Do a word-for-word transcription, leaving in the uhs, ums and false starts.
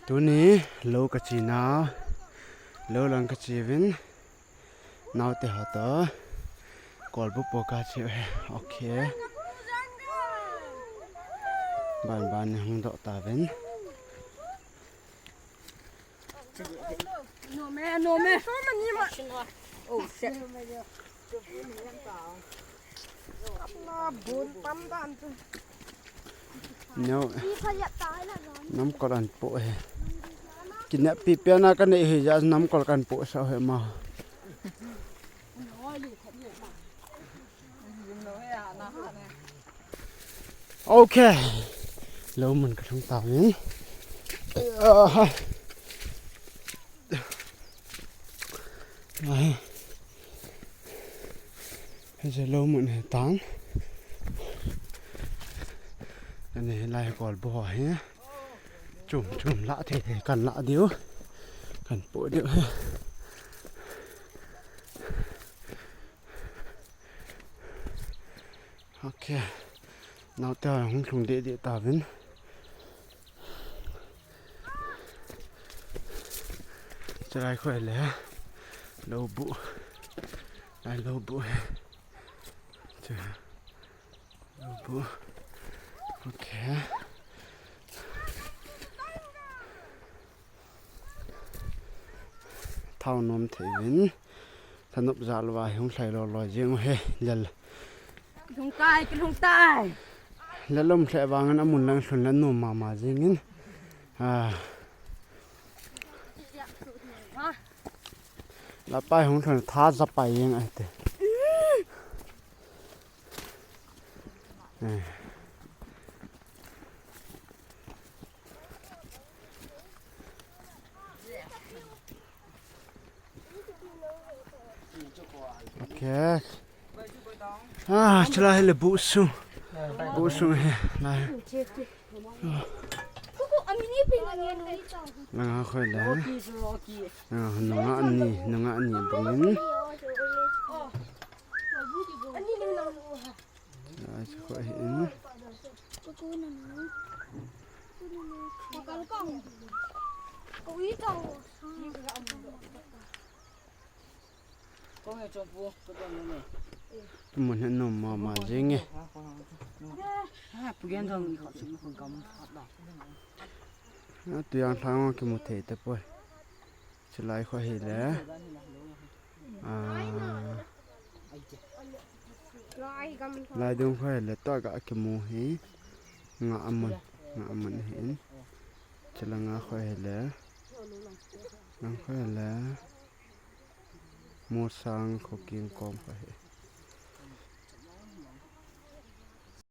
Tuni lou kachena, lou lang kacheuvin, naote ho toh kolbu po kache uve. Okay. Ban ban in hung doh tauvin. No me, no me. Oh shit. Neo, namkol ahin po e. Kineppi pen a kanei hi jeh a namkol kahin po sah e ma. Okay. Lou mun kalhung tauvin. Aha. Ahi. Hiche lou mun hitan. Ani lai kolbu ho hi. Chum chum lah thei thei kahin lah diu. Kahin po diu. Okay. Naote hung lhung deh deh tauvin. Chulai khu le. Lou buh. Lai lou buh. Chu. Lou buh. Okay. Thao nom thei uvin. Thanop jal uva hung lhai loi loi jeng u hi lel. Lhung tai, kilhung tai. Lel um lheh vangin amun lang lhun le nom mama jengin. Ah. Lapai hung lhun tha japai jeng ahi te. Eh. Okay. Ah, chulai hi le buh sung. Buh sung hi. Lai. Langa khoi le. Langa nunga ni, nunga ni bungin. Lai chu khoi hi in. Mun hi nom mama jenge. Tui ang thang kimu thei tapoi. Chulai khu hi le. Ah. Lai dung khu hi le tua ga kimu hi. Nga amun, nga amun hi in. Chulanga khu hi le. Lang khu hi le. Mosang khu king kom khu hi.